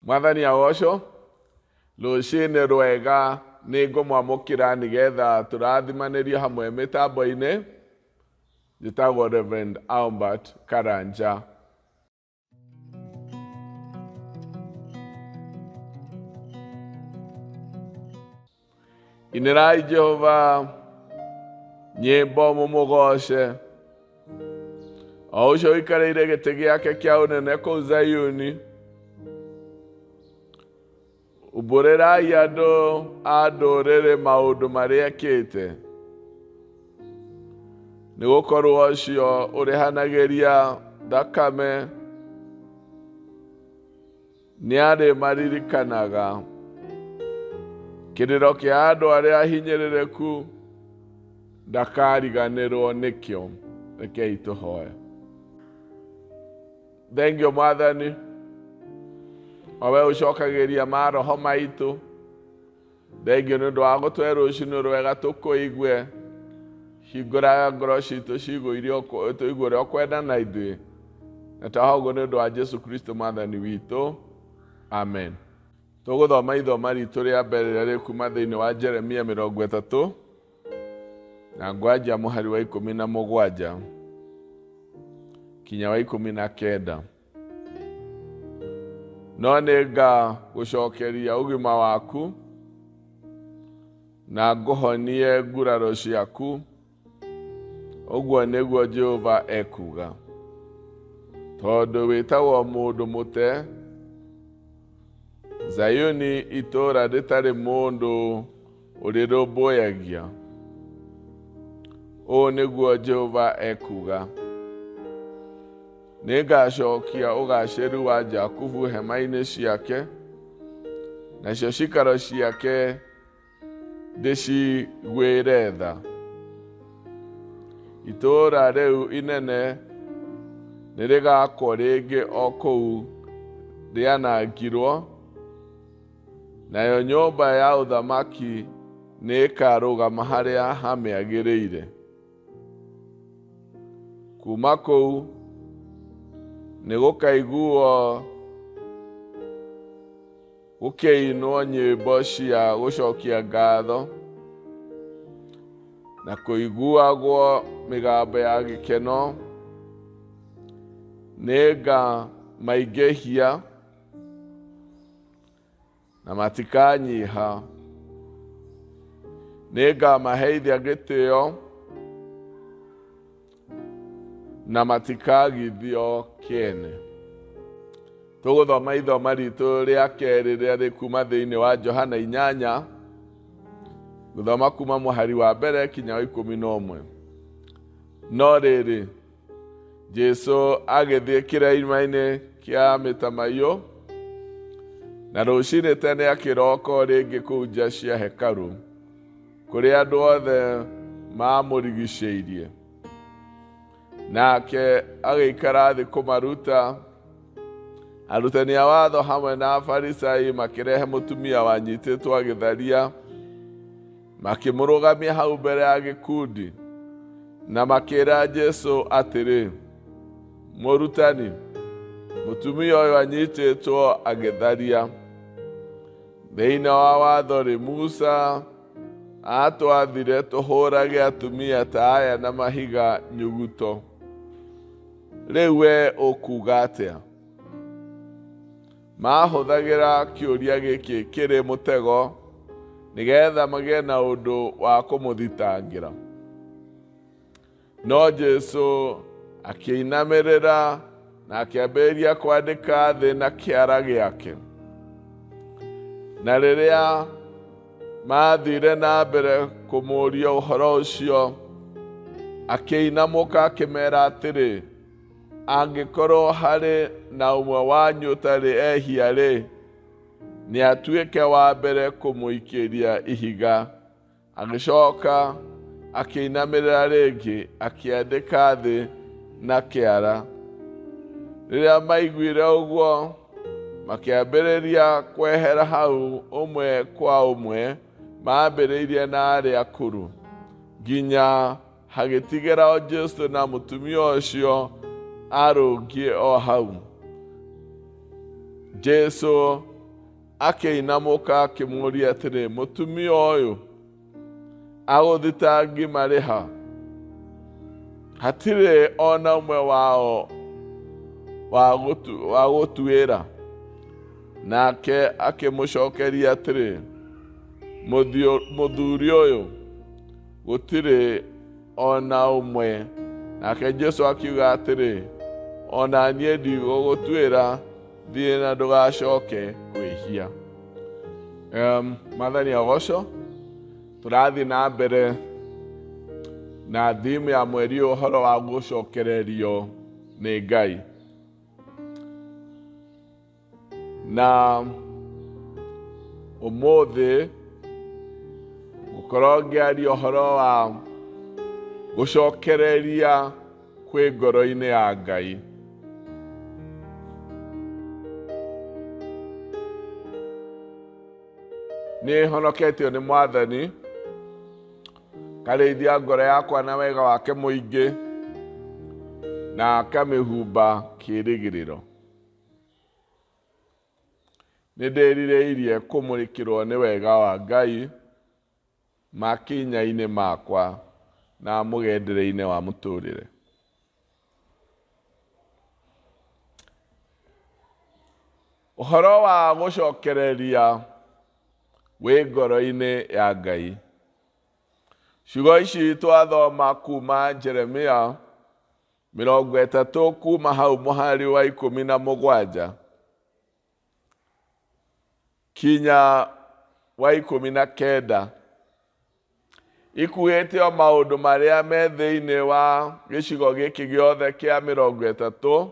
Mwathani agocwo. Rũcinĩ rwega nĩ ngũmwamũkĩra nĩgetha tũrathimanĩrio hamwe mĩtambo-inĩ. Njĩtagwo Reverend Albert Karanja. Inĩrai Jehova nyĩmbo mũmũgooce, o ũcio ũikarĩire gĩtĩ gĩake kĩa ũnene kũu Zayuni. Umbũrĩrai andũ a ndũrĩrĩ maũndũ marĩa ekĩte, nĩ gũkorwo ũcio ũrĩhanagĩria thakame nĩ arĩmaririkanaga. Kĩrĩro kĩa andũ arĩa ahinyĩrĩrĩku ndakariganĩrwo nĩkĩo. Rekei tũhoe. Thengio Mwathani, o we ũcokagĩria maroho maitũ. Thengio nĩ ũndũ wa gũtũhe rũcinĩ rwega tũkũigue. Hingũra ngoro citũ tũigue ũrĩa ũkwenda na ithuĩ. Na taha ũguo nĩ ũndũ wa Jesu Kristo Mwathani witũ. Amen. Tũgũthoma ithoma ritũ rĩa mbere rĩrĩa rĩkuma thĩinĩ wa Jeremia 30 na ngwanja mũhari wa 17 kinya wa 19. No nĩ ngagũcokeria ũgima waku na ngũhonie nguraro ciaku, ũguo nĩguo Jehova ekuuga. Tondũ wĩtagwo mũndũ mũte, Zayuni itũũra rĩtarĩ mũndũ ũrĩrũmbũyagia. Ũũ nĩguo Jehova ekuuga. Nĩngacokia ũgacĩru wa Jakubu hema-inĩ ciake, nacio cikaro ciake ndĩciguĩre tha. Itũũra rĩu inene nĩrĩgakwo rĩngĩ o kũu rĩanangirwo, nayo nyũmba ya ũthamaki nĩĩkarũgama harĩa hamĩagĩrĩire. Kuma kũu nĩgũkaiguo gũkĩinwo nyĩmbo cia gũcokia ngatho na kũiguagwo mĩgambo ya gĩkeno. Nĩngamaingĩhia na matikanyiha. Nĩngamaheithia gĩtĩo na matikagithio kĩene. Tũgũthoma ithoma ritũ rĩa kerĩ rĩrĩa rĩkuma thĩinĩ wa Johana 8, gũthoma kuma mũhari wa mbere kinya wa 11. No rĩrĩ, Jesu agĩthiĩ kĩrĩma-inĩ kĩa mĩtamaiyũ, na rũcinĩ tene akĩroka rĩngĩ kũu nja cia hekarũ, kũrĩa andũ othe maamũrigicĩirie. Nake agĩikara thĩ kũmaruta. Arutani a watho hamwe na Afarisai makĩrehe mũtumia wanyitĩtwo agĩtharia, makĩmũrũgamia hau mbere ya gĩkundi, na makĩra Jesu atĩrĩ, Mũrutani, mũtumia ũyũ anyitĩtwo agĩtharia. Thĩinĩ wa watho-rĩ, Musa aatwathire tũhũrage atumia ta aya na mahiga nyuguto. Rĩu we ũkuuga atĩa? Maahũthagĩra kĩũria gĩkĩ kĩrĩ mũtego nĩgetha magĩe na ũndũ wa kũmũthitangĩra. No Jesu akĩinamĩrĩra na akĩambĩrĩria kwandĩka thĩ na kĩara gĩake. Na rĩrĩa maathire na mbere kũmũũria ũhoro ũcio, akĩinamũka akĩmeera atĩrĩ, Angĩkorwo harĩ na ũmwe wanyu ũtarĩ ehia-rĩ, nĩatuĩke wa mbere kũmũikĩria ihiga. Agĩcoka akĩinamĩrĩra rĩngĩ akĩandĩka thĩ na kĩara. Rĩrĩa maiguire ũguo, makĩambĩrĩria kwehera hau ũmwe kwa ũmwe, maambĩrĩirie na arĩa akũrũ, nginya hagĩtigĩra o Jesu na mũtumia ũcio arũngiĩ o hau. Jesu Akĩinamũka akĩmũũria atĩrĩ, mũtumia ũyũ agũthitangi marĩ ha? Hatirĩ ona ũmwe wao wa gũtuĩra. Nake akĩmũcokeria atĩrĩ, mũthuri ũyũ, gũtirĩ ona ũmwe. Nake Jesũ akiuga atĩrĩ, ona niĩ ndigũgũtuĩra, thiĩ na ndũgacoke kwĩhia. Mwathani agocwo. Tũrathiĩ na mbere na thimu ya mweri ũyũ, ũhoro wa gũcokererio nĩ Ngai. Na ũmũthĩ ngũkorwo ngĩaria ũhoro wa gũcokereria kwĩ ngoro-inĩ ya Ngai. Nĩ honoketio nĩ Mwathani, karĩithia ngoro yakwa na wega wake mũingĩ, na akamĩhumba kĩĩrĩgĩrĩro. Nĩ ndĩrirĩirie kũmũrĩkĩrwo nĩ wega wa Ngai makinya-inĩ makwa na mũgendere-inĩ wa mũtũrĩre. Ũhoro wa gũcokereria wĩ ngoro-inĩ ya Ngai. Ciugo ici twathoma kuma Jeremia 30 kuma hau mũhari wa 17 kinya wa 19 ikuĩte o maũndũ marĩa me thĩinĩ wa gĩcigo gĩkĩ gĩothe kĩa 30,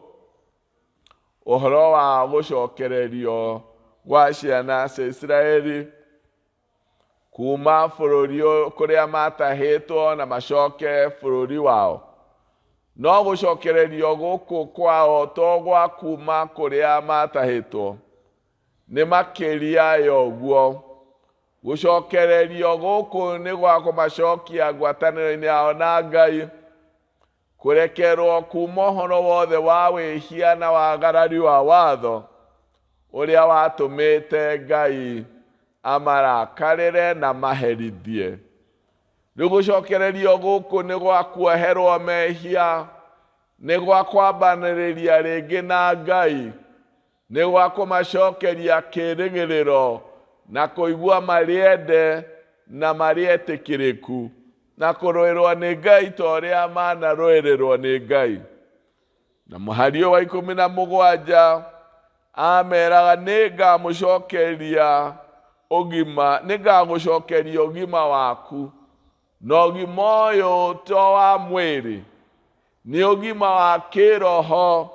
ũhoro wa gũcokererio gwa ciana cia Isiraeli kuma bũrũri kũrĩa matahĩtwo na macoke bũrũri wao. No gũcokererio gũkũ kwao to gwa kuma kũrĩa matahĩtwo, nĩ makĩria ya ũguo. Gũcokererio gũkũ nĩ gwa kũmacokia ngwatanĩro-inĩ yao na Ngai, kũrekerwo kuma ũhoro wothe wa wĩhia na wagarari wa watho ũrĩa watũmĩte Ngai amarakarĩre na maherithie. Rĩu gũcokererio gũkũ nĩ gwa kuoherwo mehia, nĩ gwa kwambanĩrĩria rĩngĩ na Ngai, nĩ gwa kũmacokeria kĩĩrĩgĩrĩro na kũigua marĩ ende na marĩ etĩkĩrĩku, na kũrũĩrwo nĩ Ngai ta ũrĩa manarũĩrĩrwo nĩ Ngai. Na mũhari ũyũ wa 17 ameraga, nĩ ngamũcokeria ũgima, nĩ ngagũcokeria ũgima waku, na ũgima ũyũ to wa mwĩrĩ, nĩ ũgima wa kĩroho,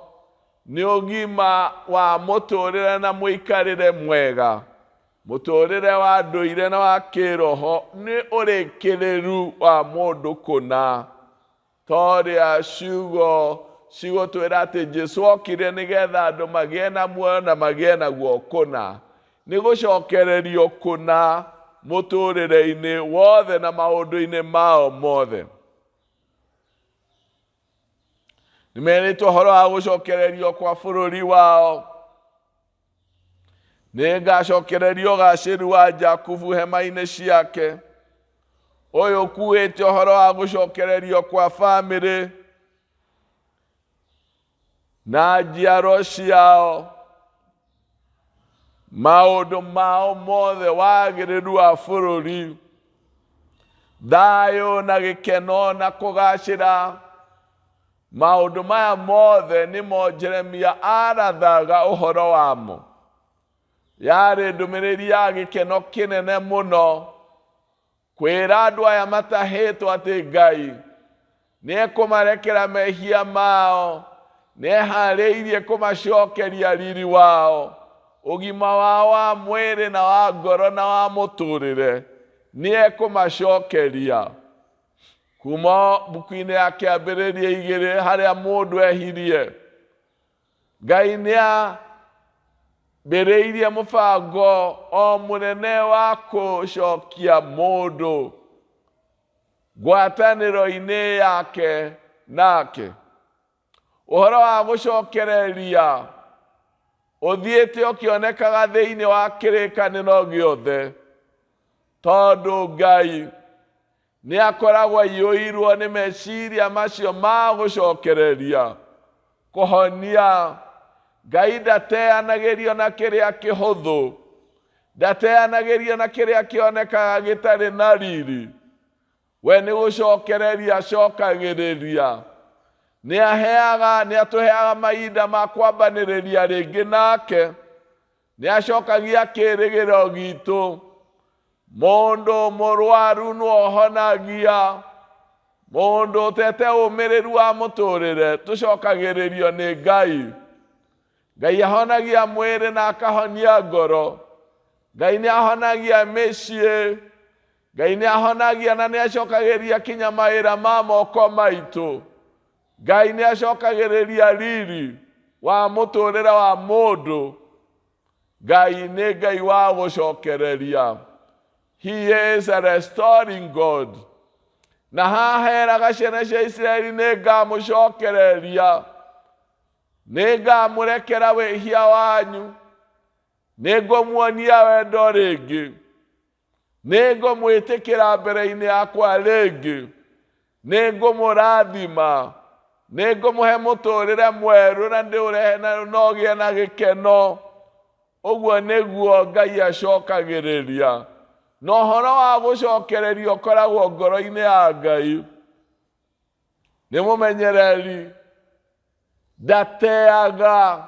nĩ ũgima wa mũtũrĩre na mũikarĩre mwega, mũtũrĩre wa ndũire na wa kĩroho, nĩ ũrĩkĩrĩru wa mũndũ kũna. Torĩa ciugo cigũtwĩra atĩ Jesũ okire nĩgetha andũ magĩe na muoyo na magĩe naguo kũna, nĩ gũcokererio kũna mũtũrĩre-inĩ wothe na maũndũ-inĩ mao mothe. Nĩ merĩtwo ũhoro wa gũcokererio kwa bũrũri wao. Nĩ ngacokererio ũgacĩru wa Jakubu hema-inĩ ciake. Ũyũ ũkuĩte ũhoro wa gũcokererio kwa bamĩrĩ na njiaro ciao, maũndũ mao mothe, wagĩrĩru wa bũrũri, thayũ na gĩkeno na kũgacĩra. Maũndũ maya mothe nĩmo Jeremia arathaga ũhoro wamo. Yarĩ ndũmĩrĩri ya gĩkeno kĩnene mũno kwĩra andũ aya matahĩtwo atĩ Ngai nĩ ekũmarekera mehia mao, nĩ eharĩirie kũmacokeria riri wao, ũgima wao wa mwĩrĩ na wa ngoro na wa mũtũrĩre, nĩ ekũmacokeria. Kuma mbuku-inĩ ya kĩambĩrĩria 2 harĩa mũndũ ehirie, Ngai nĩ ambĩrĩirie mũbango o mũnene wa kũcokia mũndũ ngwatanĩro-inĩ yake nake. Ũhoro wa gũcokereria Ũthiĩte ũkĩonekaga thĩinĩ wa kĩrĩkanĩro gĩothe, tondũ Ngai nĩ akoragwo aiyũirwo nĩ meciria macio ma gũcokereria, kũhonia. Ngai ndateanagĩrio na kĩrĩa kĩhũthũ, ndateanagĩrio na kĩrĩa kĩonekaga gĩtarĩ na riri. We nĩ gũcokereria acokagĩrĩria. Nĩ aheaga, nĩ atũheaga mahinda ma kwambanĩrĩria rĩngĩ nake. Nĩ acokagia kĩrĩgĩrĩro gitũ. Mũndũ mũrwaru nĩ ũhonagia. Mũndũ ũtete ũmĩrĩru wa mũtũrĩre, tũcokagĩrĩrio nĩ Ngai. Ngai ahonagia mwĩrĩ na akahonia ngoro. Ngai nĩ ahonagia mĩciĩ. Ngai nĩ ahonagia na nĩ acokagĩria kinya mawĩra ma moko maitũ. Ngai nĩ acokagĩrĩria riri wa mũtũrĩre wa mũndũ. Ngai nĩ Ngai wa gũcokereria. He is a restoring God. Na haha eraga ciana cia Isiraeli, nĩ ngamũcokereria, nĩ ngamũrekera wĩhia wanyu, nĩ ngũmuonia wendo rĩngĩ, nĩ ngũmwĩtĩkĩra mbere-inĩ yakwa rĩngĩ, nĩ ngũmũrathima, nĩ ngũmũhe mũtũrĩre mwerũ na ndĩũrehe na no ũgĩe na gĩkeno. Ũguo nĩguo Ngai acokagĩrĩria. Na ũhoro wa gũcokereria ũkoragwo ngoro-inĩ ya Ngai. Nĩ mũmenyereri, ndateaga,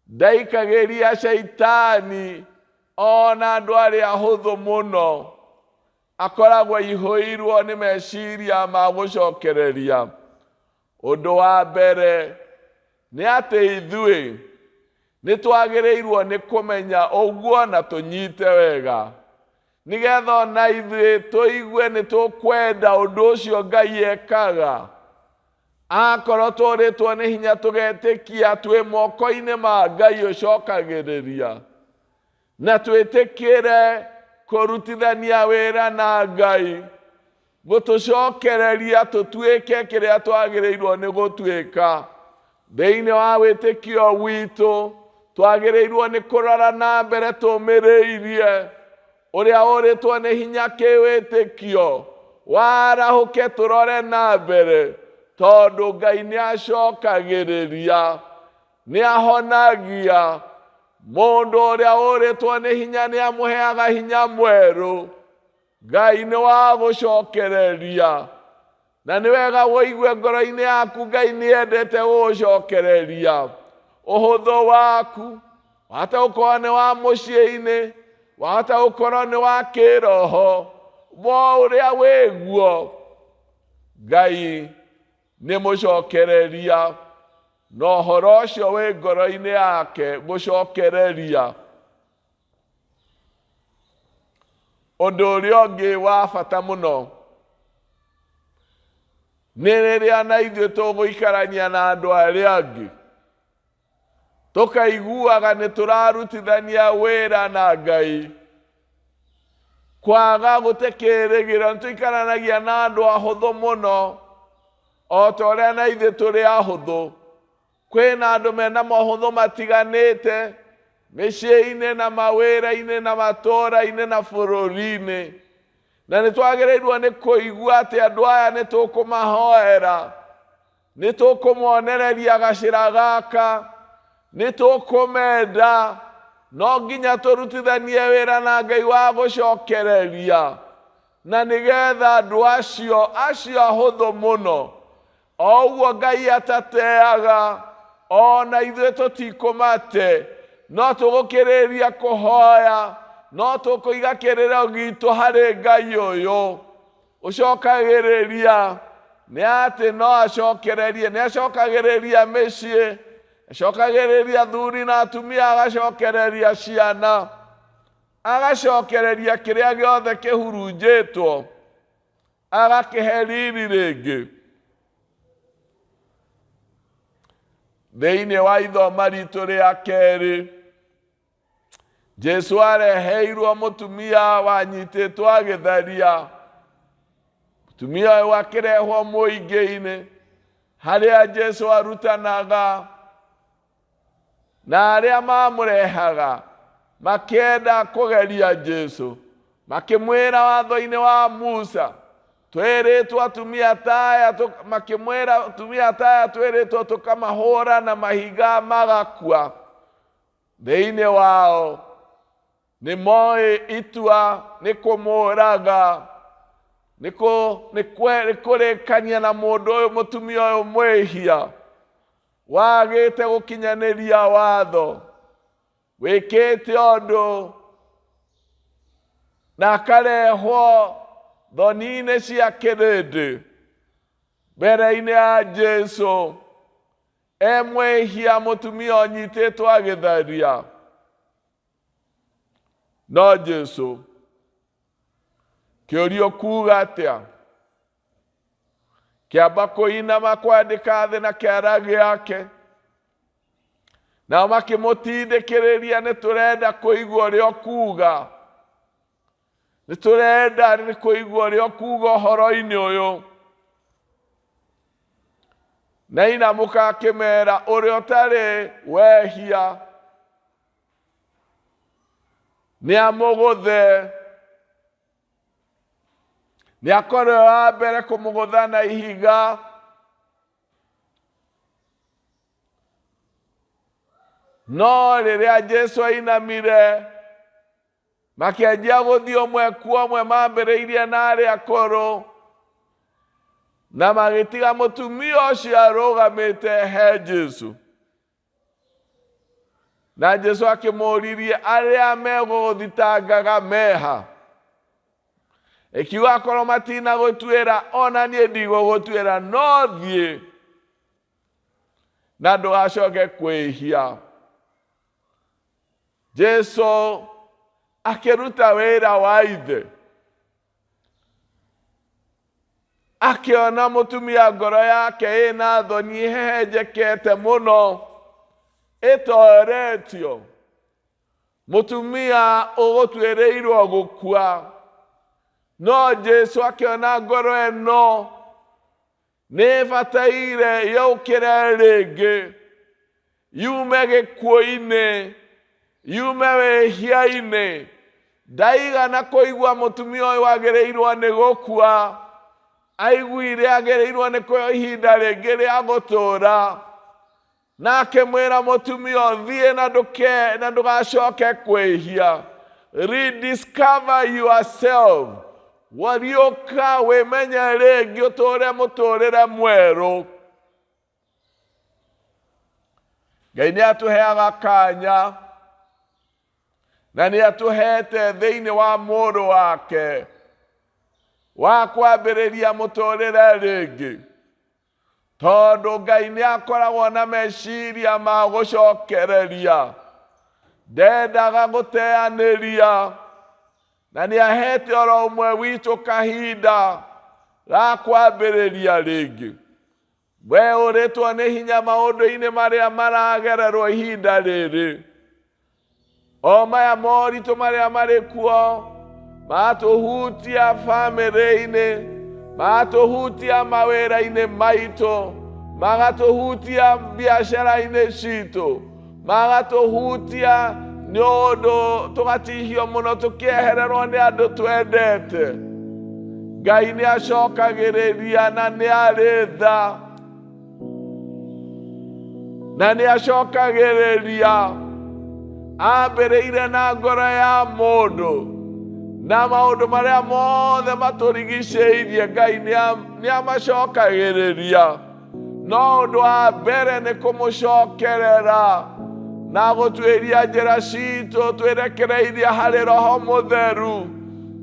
ndaikagĩria caitani ona andũ arĩa ahũthũ mũno. Akoragwo aihũirwo nĩ meciria ma gũcokereria. Ũndũ wa mbere nĩ atĩ ithuĩ nĩ twagĩrĩirwo nĩ kũmenya ũguo na tũnyite wega, nĩgetha ona ithuĩ tũigue nĩ tũkwenda ũndũ ũcio Ngai ekaga. Akorwo tũrĩtwo nĩ hinya tũgetĩkia twĩ moko-inĩ ma Ngai ũcokagĩrĩria, na twĩtĩkĩre kũrutithania wĩra na Ngai gũtũcokereria tũtuĩke kĩrĩa twagĩrĩirwo nĩ gũtuĩka. Thĩinĩ wa wĩtĩkio witũ twagĩrĩirwo nĩ kũrora na mbere tũmĩrĩirie ũrĩa ũrĩtwo nĩ hinya kĩwĩtĩkio warahũke tũrore na mbere, tondũ Ngai nĩ acokagĩrĩria, nĩ ahonagia. Mũndũ ũrĩa ũrĩtwo nĩ hinya nĩ amũheaga hinya mwerũ. Ngai nĩ wa gũcokereria, na nĩ wega wũigue ngoro-inĩ yaku Ngai nĩ endete gũgũcokereria. Ũhũthũ waku wahota gũkorwo nĩ wa mũciĩ-inĩ, wahota gũkorwo nĩ wa kĩroho, mo ũrĩa wĩguo Ngai nĩ mũcokereria, na ũhoro ũcio wĩ ngoro-inĩ yake gũcokereria. Ũndũ ũrĩa ũngĩ wa bata mũno nĩ rĩrĩa na ithuĩ tũgũikarania na andũ arĩa angĩ, tũkaiguaga nĩ tũrarutithania wĩra na Ngai. Kwaga gũte kĩĩrĩgĩrĩro, nĩ tũikaranagia na andũ ahũthũ mũno, o ta ũrĩa na ithuĩ tũrĩ ahũthũ. Kwĩna andũ mena mohũthũ matiganĩte mĩciĩ-inĩ na mawĩra-inĩ na matũũra-inĩ na bũrũri-inĩ, na nĩ twagĩrĩirwo nĩ kũigua atĩ andũ aya nĩ tũkũmahoera, nĩ tũkũmonereria gacĩra gaka, nĩ tũkũmenda. No nginya tũrutithanie wĩra na Ngai wa gũcokereria, na nĩgetha andũ acio ahũthũ mũno, o ũguo Ngai atateaga, ona ithuĩ tũtikũmate, no tũgũkĩrĩria kũhoya, no tũkũiga kĩrĩro gitũ harĩ Ngai ũyũ ũcokagĩrĩria. Nĩ atĩ no acokererie, nĩ acokagĩrĩria mĩciĩ, acokagĩrĩria athuri na atumia, agacokereria ciana, agacokereria kĩrĩa gĩothe kĩhurunjĩtwo, agakĩhe riri rĩngĩ. Thĩinĩ wa ithoma ritũ rĩa kerĩ, Jesu areheirwo mũtumia wanyitĩtwo agĩtharia. Mũtumia ũyũ akĩrehwo mũingĩ-inĩ harĩa Jesu arutanaga, Na arĩa mamũrehaga makĩenda kũgeria Jesu, makĩmwĩra watho-inĩ wa Musa twĩrĩtwo atumia taya, makĩmwĩra atumia taya twĩrĩtwo tũkamahũra na mahiga magakua. Thĩinĩ wao nĩ moĩ itua nĩ kũmũraga, nĩ kũrĩkania na mũndũ ũyũ, mũtumia ũyũ mwĩhia wagĩte gũkinyanĩria watho, wĩkĩte ũndũ na akarehwo thoni-inĩ cia kĩrĩndĩ mbere-inĩ ya Jesu, e mwĩhia mũtumia ũnyitĩtwo agĩtharia. No Jesu kĩũrio kuga atĩa? Kĩamba kũinama kwandĩka thĩ na kĩara gĩake. Nao makĩmũtindĩkĩrĩria, nĩ tũrenda kũigua ũrĩa ũkuga, nĩ tũrenda nĩ kũigua ũrĩa ũkuga ũhoro-inĩ ũyũ. Na inamũka akĩmera, ũrĩa ũtarĩ wehia nĩ amũgũthe, nĩ akorwo wa mbere kũmũgũtha na ihiga. No rĩrĩa Jesu ainamire, makĩanjia gũthiĩ ũmwe kwa ũmwe, mambĩrĩirie na arĩa akũrũ, na magĩtiga mũtumia ũcio arũgamĩte he Jesu. Na Jesu akĩmũririe, arĩa megũgũthitangaga meha? Ĩkiuga, akorwo matina gũtuĩra, ona niĩ ndigũgũtuĩra, no thiĩ na ndũgacoke kwĩhia. Jesu akĩruta wĩra wa ithe, akĩona mũtumia ngoro yake ĩna thoni ĩhehenjekete mũno, ĩtoretio, mũtumia ũgũtuĩrĩirwo gũkua. No Jesu akĩona ngoro ĩno nĩ ĩbataire yũkĩre rĩngĩ, yume gĩkuũ-inĩ, yume wĩhia-inĩ. Ndaigana kũigua mũtumia ũyũ agĩrĩirwo nĩ gũkua, aiguire agĩrĩirwo nĩ kũheo ihinda rĩngĩ rĩa gũtũũra. Na akĩmwĩra mũtumia, thiĩ na ndũke na ndũgacoke kwĩhia. Rediscover yourself, wariũka wĩmenye rĩngĩ, ũtũũre mũtũũrĩre mwerũ. Ngai nĩ atũheaga kanya, na nĩ atũhete thĩinĩ wa mũrũ wake wa kwambĩrĩria mũtũũrĩre rĩngĩ, tondũ Ngai nĩ akoragwo na meciria ma gũcokereria, ndendaga gũteanĩria, na nĩ ahete oro ũmwe witũ kahinda ga kwambĩrĩria rĩngĩ. We ũrĩtwo nĩ hinya maũndũ-inĩ marĩa maragererwo ihinda rĩrĩ, o maya moritũ marĩa marĩ kuo matũhutia bamĩrĩ-inĩ, matũhutia mawĩra-inĩ maitũ, magatũhutia biacara-inĩ citũ, magatũhutia nĩ ũndũ tũgatihio mũno tũkĩehererwo nĩ andũ twendete. Ngai nĩ acokagĩrĩria na nĩ arĩ tha, na nĩ acokagĩrĩria. Ambĩrĩire na ngoro ya mũndũ na maũndũ marĩa mothe matũrigicĩirie, Ngai nĩ amacokagĩrĩria. No ũndũ wa mbere nĩ kũmũcokerera na gũtuĩria njĩra citũ twĩrekereirie harĩ Roho Mũtheru,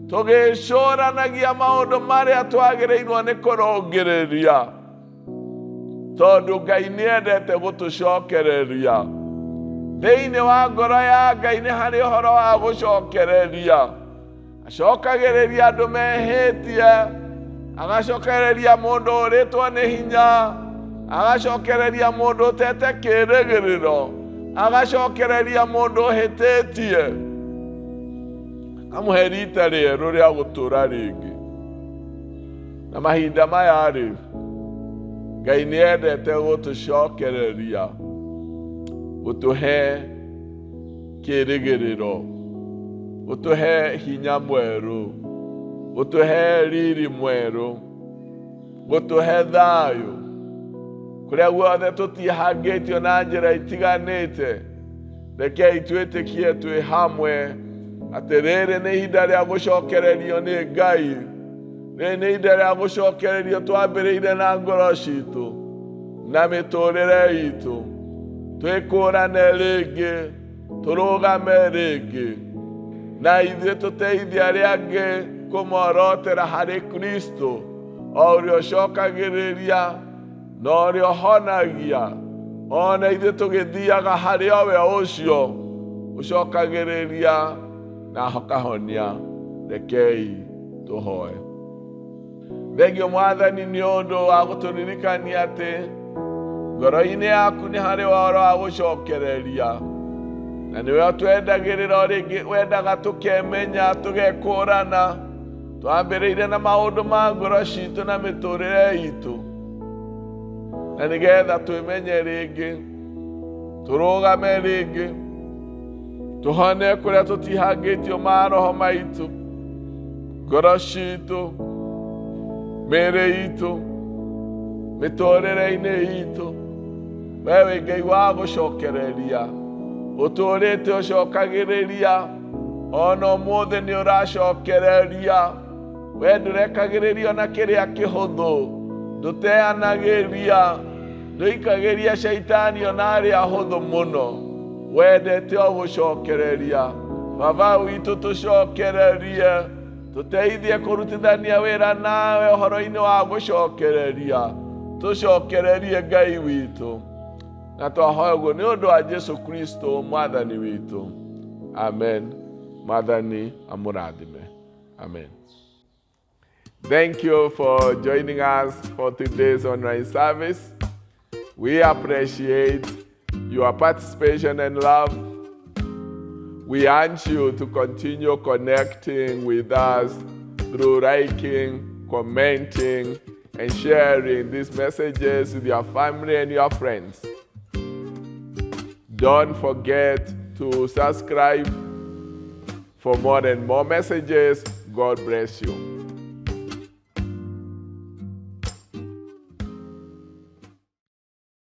tũgĩcũranagia maũndũ marĩa twagĩrĩirwo nĩ kũrũngĩrĩria, tondũ Ngai nĩ endete gũtũcokereria. Thĩinĩ wa ngoro ya Ngai nĩ harĩ ũhoro wa gũcokereria. Acokagĩrĩria andũ mehĩtie, agacokereria mũndũ ũrĩtwo nĩ hinya, agacokereria mũndũ ũtete kĩĩrĩgĩrĩro, agacokereria mũndũ ũhĩtĩtie, akamũhe rita rĩerũ rĩa gũtũũra rĩngĩ. Na mahinda maya rĩ, Ngai nĩ endete gũtũcokereria. Gũtũhe kĩĩrĩgĩrĩro, gũtũhe hinya mwerũ, gũtũhe riri mwerũ, gũtũhe thayũ. Kũrĩa guothe tũtihangĩtio na njĩra itiganĩte, rekei twĩtĩkie twĩ hamwe atĩ rĩrĩ nĩ ihinda rĩa gũcokererio nĩ Ngai. Rĩrĩ nĩ ihinda rĩa gũcokererio twambĩrĩire na ngoro citũ na mĩtũrĩre itũ. Twĩkũrane rĩngĩ, tũrũgame rĩngĩ, na ithuĩ tũteithie arĩa angĩ kũmorotera harĩ Kristo, o ũrĩa ũcokagĩrĩria na ũrĩa ũhonagia. Ona ithuĩ tũgĩthiaga harĩ o we ũcio ũcokagĩrĩria na akahonia. Rekei tũhoe. Thengio Mwathani nĩ ũndũ wa gũtũririkania atĩ ngoro-inĩ yaku nĩ harĩ ũhoro wa gũcokereria, na nĩwe ũtwendagĩrĩra o rĩngĩ, wendaga tũkemenya, tũgekũrana. Twambĩrĩire na maũndũ ma ngoro citũ na mĩtũrĩre itũ, na nĩgetha twĩmenye rĩngĩ, tũrũgame rĩngĩ, tũhone kũrĩa tũtihangĩtio maroho maitũ, ngoro citũ, mĩĩrĩ itũ, mĩtũrĩre-inĩ itũ. We wĩ Ngai wa gũcokereria, ũtũrĩte ũcokagĩrĩria, ona ũmũthĩ nĩ ũracokereria. We ndũrekagĩrĩrio na kĩrĩa kĩhũthũ, ndũteanagĩria, ndũikagĩria caitani ona arĩa ahũthũ mũno. Wendete o gũcokereria. Baba witũ, tũcokererie, tũteithie kũrutithania wĩra nawe ũhoro-inĩ wa gũcokereria. Tũcokererie Ngai witũ, na twahoya ũguo nĩ ũndũ wa Jesu Kristo Mwathani witũ. Amen. Mwathani amũrathime. Amen. Thank you for joining us for today's online service. We appreciate your participation and love. We urge you to continue connecting with us through liking, commenting, and sharing these messages with your family and your friends. Don't forget to subscribe for more and more messages. God bless you.